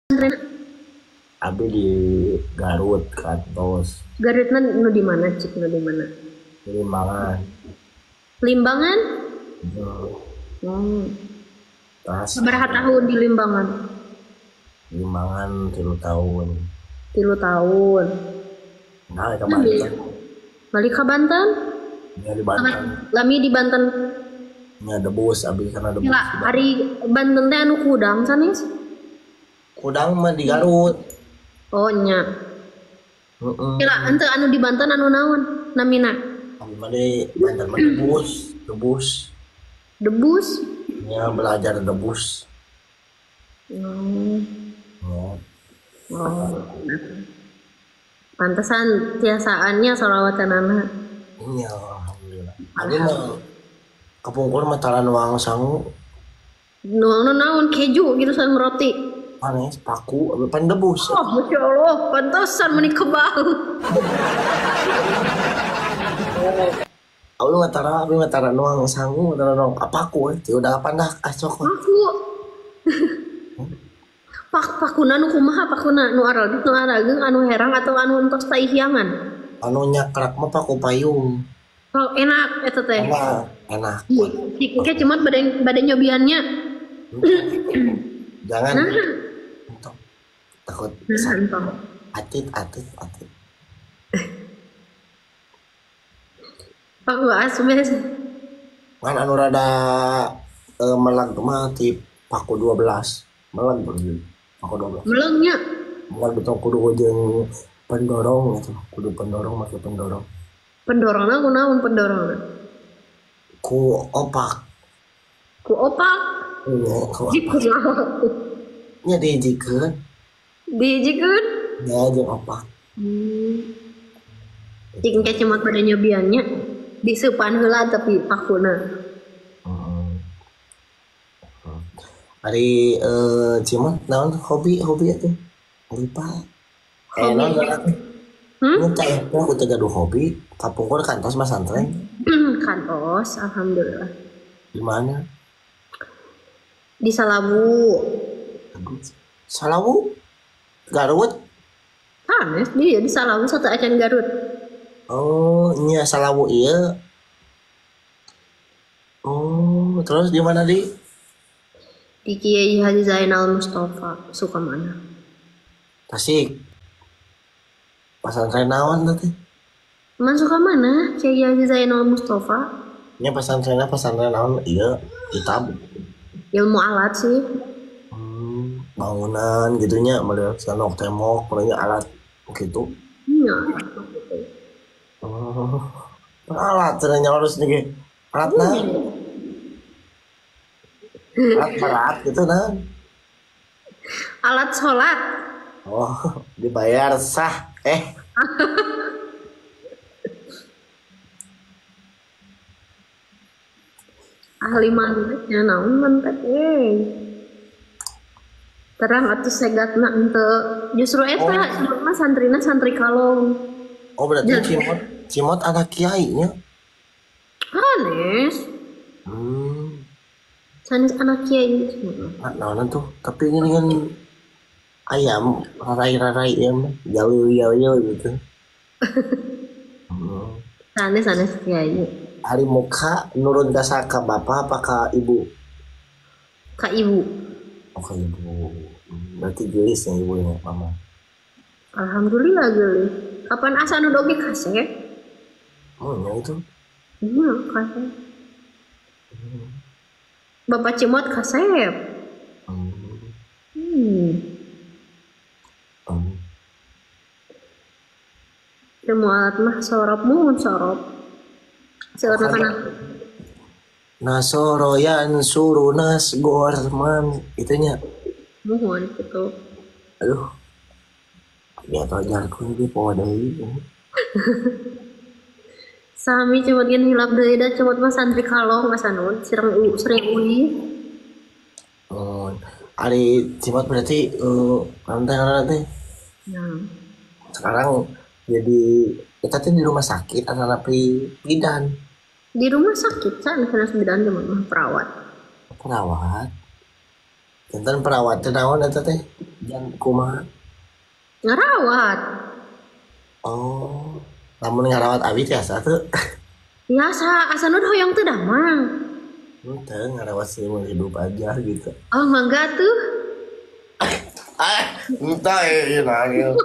Pesantren? Abi di Garut kantos. Garutna nu di mana, cik nu di mana? Di Limbangan. Limbangan? Hmm. Tas. Sabaraha tahun di Limbangan? Limbangan 3 tahun. 3 tahun. Nah, ke Banten. Balik ke Banten? Ya, di Banten. Lami di Banten. Ya, debus, abi karena debus. Lah, hari Banten teh anu kudang sanes? Kudang mah di Garut. Oh nya. Heeh. Kira ente anu di Banten anu naon namina? Abi mah di Banten mah debus, debus. Debus? Ya, belajar debus. Oh. Ya. Oh. Pantesan tiasaannya solawatanana. Iya, alhamdulillah. Abi mah kapungkur mah taran nuang sangu. Nuang naon keju gitu sareng roti. Panes paku abi pan debus. Oh, Masya Allah, pantesan meni kebal. Abi mah tara, abi mah tara nuang sangu, tara nuang paku we. Teu udah pandah acok. Paku. Pakuna nu kumaha pakuna nu arageung nu arageung anu herang atau anu entos taihiangan? Anu nyakrak mah paku payung. Oh, enak eta teh. Enak, enak. Cik ke cuma bade nyobiannya. Jangan. Nah. Takut. Nah, atit atit atit. Paku asbes. Kan anu rada melag mah ti paku 12. Melag paku 12. Melengnya. Melag betul kudu jeung pendorong gitu. Kudu pendorong make pendorong. Pendorongna kunaon pendorongna? Ku opak. Ku opak? Iya, ku opak. Nya dihijikeun. Dihijikeun? Nya jeung opak. Cik engke cemot pada nyobiannya diseupan heula tapi pakuna. Ari cimot naon hobi atuh? Lupa. Hobi. Hmm? Teh aku teh gaduh hobi, kapungkur kantos masantren. Kantos, alhamdulillah. Di mana? Di Salawu. Salawu? Garut? Sanes, dia di Salawu satu acan Garut. Oh, nya Salawu ieu. Oh, terus di mana di? Di Kiai Haji Zainal Mustafa, Sukamana. Tasik. Pesantren naon teh? Man Sukamana, Kiai Haji Zainal Mustafa. Nya pesantrenna pesantren naon ieu? Kitab. Ilmu alat sih. Bangunan gitunya, melihat sanok tembok, pokoknya alat gitu. Iya. Oh, alat cenah harus nih. Alat nah. Alat berat gitu nah. Alat sholat. Oh, dibayar sah. Ahli manteknya naon mantek Terang atuh segatna henteu. Justru eta mah santrina santri kalong. Oh, berarti Cimot anak kiai nya. Sanes. Sanes anak kiai. Nah, naon tuh? Tapi ini kan ayam rarai-rarai ya, jalil-jalil gitu. Sanes kiai. Ari muka nurun ka saka bapak apa ka ibu? Ka ibu. Oh, ka ibu. Berarti gelis ya ibunya, mama. Alhamdulillah gelis. Kapan asa nu doge kasep? Oh, ya itu. Iya, kasep. Bapak Cimot kasep. Ilmu alat mah sorop mun sorop. Seueur kana. Nasoroyan surunas gorman itunya. Muhun gitu. Aduh. Ya ajarku di poho deui. Sami cimot gen hilap deui da cimot mah santri kalong asanun sering uih. Oh, ari cimot berarti nanti. Nah. Sekarang jadi kita tuh di rumah sakit atau napi bidan? Di rumah sakit kan sanes bidan cuma mah perawat. Perawat. Jantan perawat teh naon eta teh? Jan kumaha? Ngarawat. Oh, lamun ngarawat abi tiasa teu? Biasa, asa nu hoyong teu damang. Henteu, ngarawat seumur hidup aja gitu. Oh, mangga tuh. Ah, entah ya, nangis.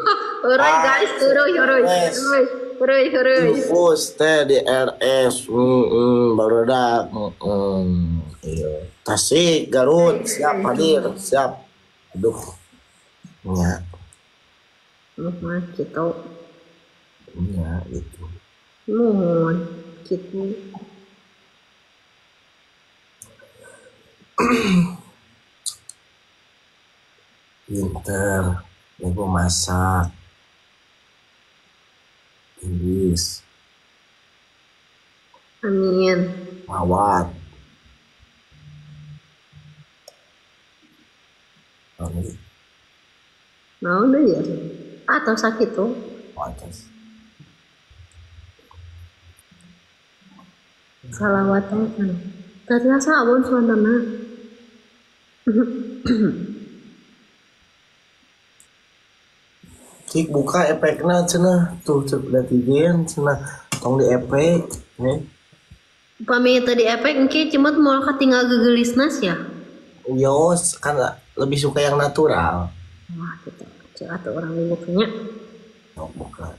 Uruy guys, uruy uruy. Uruy, uruy, uruy. Infus teh di RS, barudak, iya. Tasik, Garut, siap hadir, siap. Aduh, nya. Mah gitu. Nya gitu. Mohon gitu. Pinter, jago masak, Inggris. Amin. Rawat. Amin. Mau deh ya. Atau sakit tuh. Wates. Salawat kan. Ternyata abon suantana. Cik buka efekna cenah tuh cek netizen cenah tong di efek nih. Upami teu di efek engke cemot moal katinggal gegelisna sia. Yos kan lebih suka yang natural. Wah gitu. Cek atuh urang dibukanya. Oh, buka.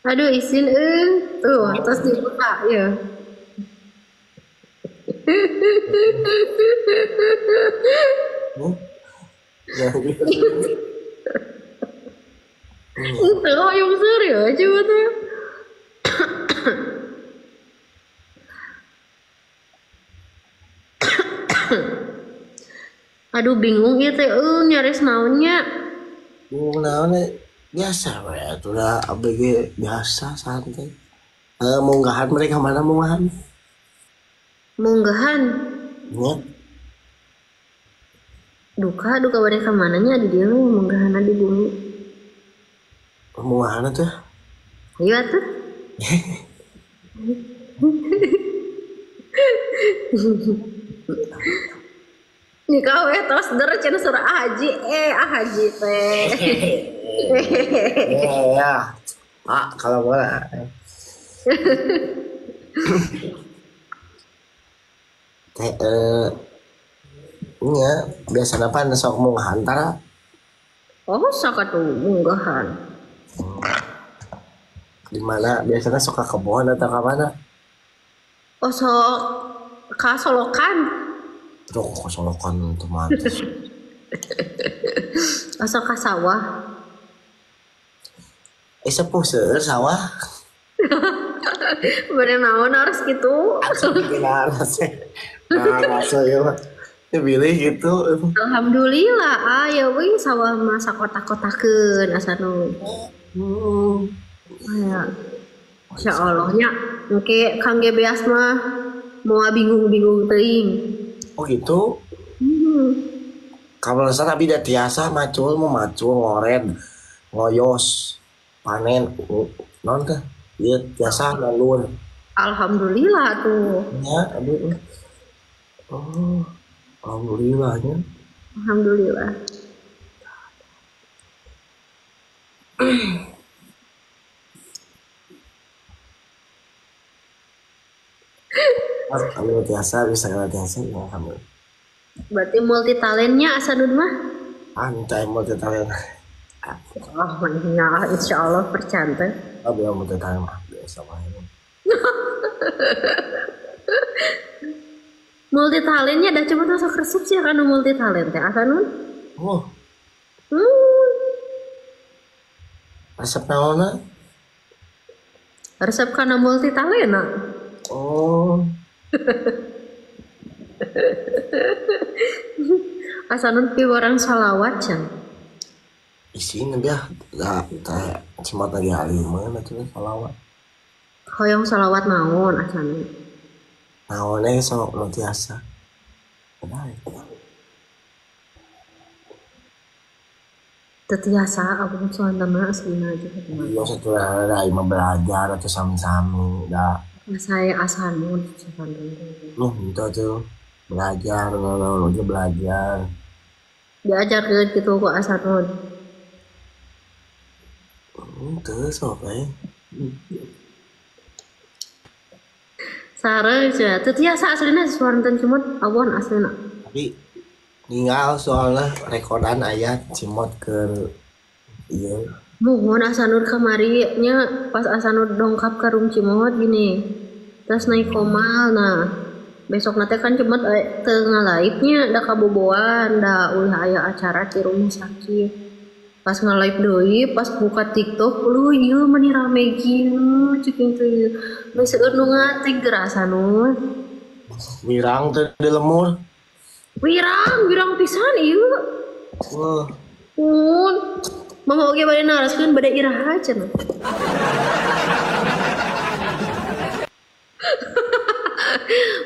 Aduh isin euy. Tuh atas dibuka ya. Ya gitu. Itu hoyong serius coba tuh. Aduh bingung ya teh, nyaris naonnya. Bingung naonnya biasa we atuh da ABG biasa santai. Munggahan mereka mana munggahan? Munggahan. Nya. Duka duka bade ka mananya di dieu munggahan di bumi. Munggahan tuh? Iya tuh. Nikah we tos der cenah surah haji haji teh. Ya. Ah, kalau boleh. Teh nya biasana pan sok munggahan tara. Oh, sok atuh munggahan. Di mana biasanya sok ka kebon atau ka mana? Oh, sok ka Solokan. Tuh, ke Solokan teman. Sok ka sawah. Sepuh seueur sawah. Bener naon harus gitu. Nah, rasa ya mah. Ya pilih gitu. Alhamdulillah, aya we sawah mah sakotak-kotakeun asa nu. Ya. Insyaallah nya engke kangge beas mah moal bingung-bingung teuing. Oh gitu. Kalau sana abi da tiasa macul mau macul ngoren, ngoyos, panen, non teh. Ieu tiasa nalur. Alhamdulillah tuh. Ya, abi. Oh, alhamdulillahnya. Alhamdulillah. Kamu tiasa bisa tiasa ya kamu. Berarti multi talentnya Asanud mah? Antai multi talent. Oh, ya, insya Allah percanta. Oh, belum multi talent mah biasa mah. Multi talentnya dah cuma masuk resep sih kan multi talent teh Asanud. Oh. Resep naonna? Resep kana multi talent. Oh. Asanun pi orang salawat can. Isin biah da teh cimot lagi alimeun atuh salawat. Hoyong salawat naon asanun? Naon we sok nu tiasa. Teu tiasa abang soalna aslina aja. Iya saturah mah belajar atau sami-sami da. Saya Asanun Loh, itu tuh belajar, ngono belajar. Diajarkeun kitu ku Asanud. Teu sok we. Sareng cenah teu tiasa aslina suara cimot awon aslina. Tapi ninggal soalnya rekodan aya cimot keur ieu. Muhun Asanud kamari nya pas Asanud dongkap ka room Cimot gini. Terus naik komal nah. Besok nate kan Cimot teu ngalive nya da kaboboan da ulah aya acara di rumah sakit. Pas ngalive deui pas buka TikTok lu ieu meni rame kieu cek teh. Geus seueur nu ngatik geura Asanud. Wirang teh di lemur. Wirang, wirang pisan ieu. Wah, Mun mama oge bade naroskeun bade iraha cenah.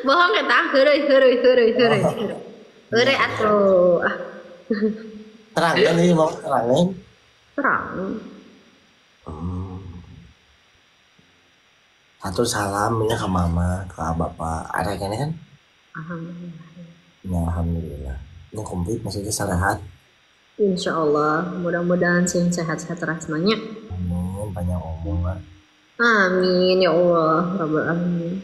Bohong eta heureuy heureuy heureuy heureuy. Heureuy atuh. Ah, terang kan ini mau terangin. terang. Satu salam ya ke mama, ke bapak. Ada kan kan? Alhamdulillah. Ya, alhamdulillah. Ini komplit maksudnya sehat. Insya Allah, mudah-mudahan sing sehat-sehat rasanya. Amin, banyak omongan. Amin ya Allah, Rabbal Alamin.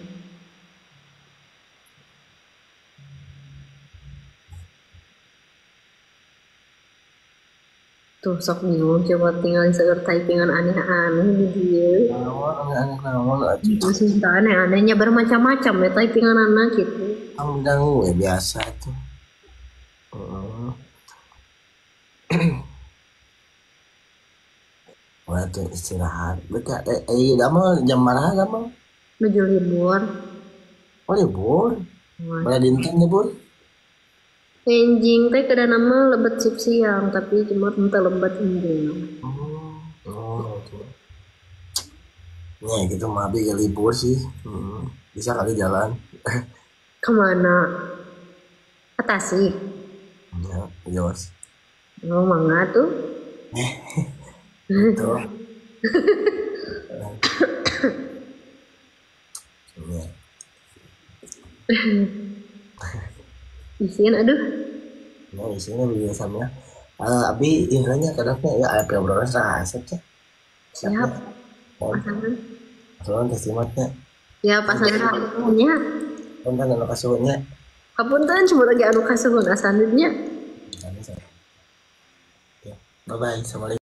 Tuh sok bingung coba tinggal seueur typingan aneh-aneh di dieu. Naon aneh-aneh naon atuh. Masih aneh-anehnya bermacam-macam ya typingan anak gitu. Ang ya biasa tuh. Heeh. Wah, tuh istirahat. Betul, damel jam marah damel. Menuju libur. Oh libur. Wah. Mana dinten libur? Enjing teh kada nama lebet sip siang tapi cuma henteu lebet enjing. Oh, gitu. Ya gitu mah abi libur sih. Bisa kali jalan. Kemana? Ke Tasik. Ya, jelas. Oh, mangga tuh. Gitu. Ya. Isian aduh. Ya, isinya biasa ya. Abi intinya kadangnya ya aya obrolan saha asep teh. Siap. Pasangan. Pasangan teh simatnya. Ya pasangan nya. Punten anu kasuhunnya. Kapunten cuma lagi anu kasuhun asanudnya. Ya. Bye bye. Assalamualaikum.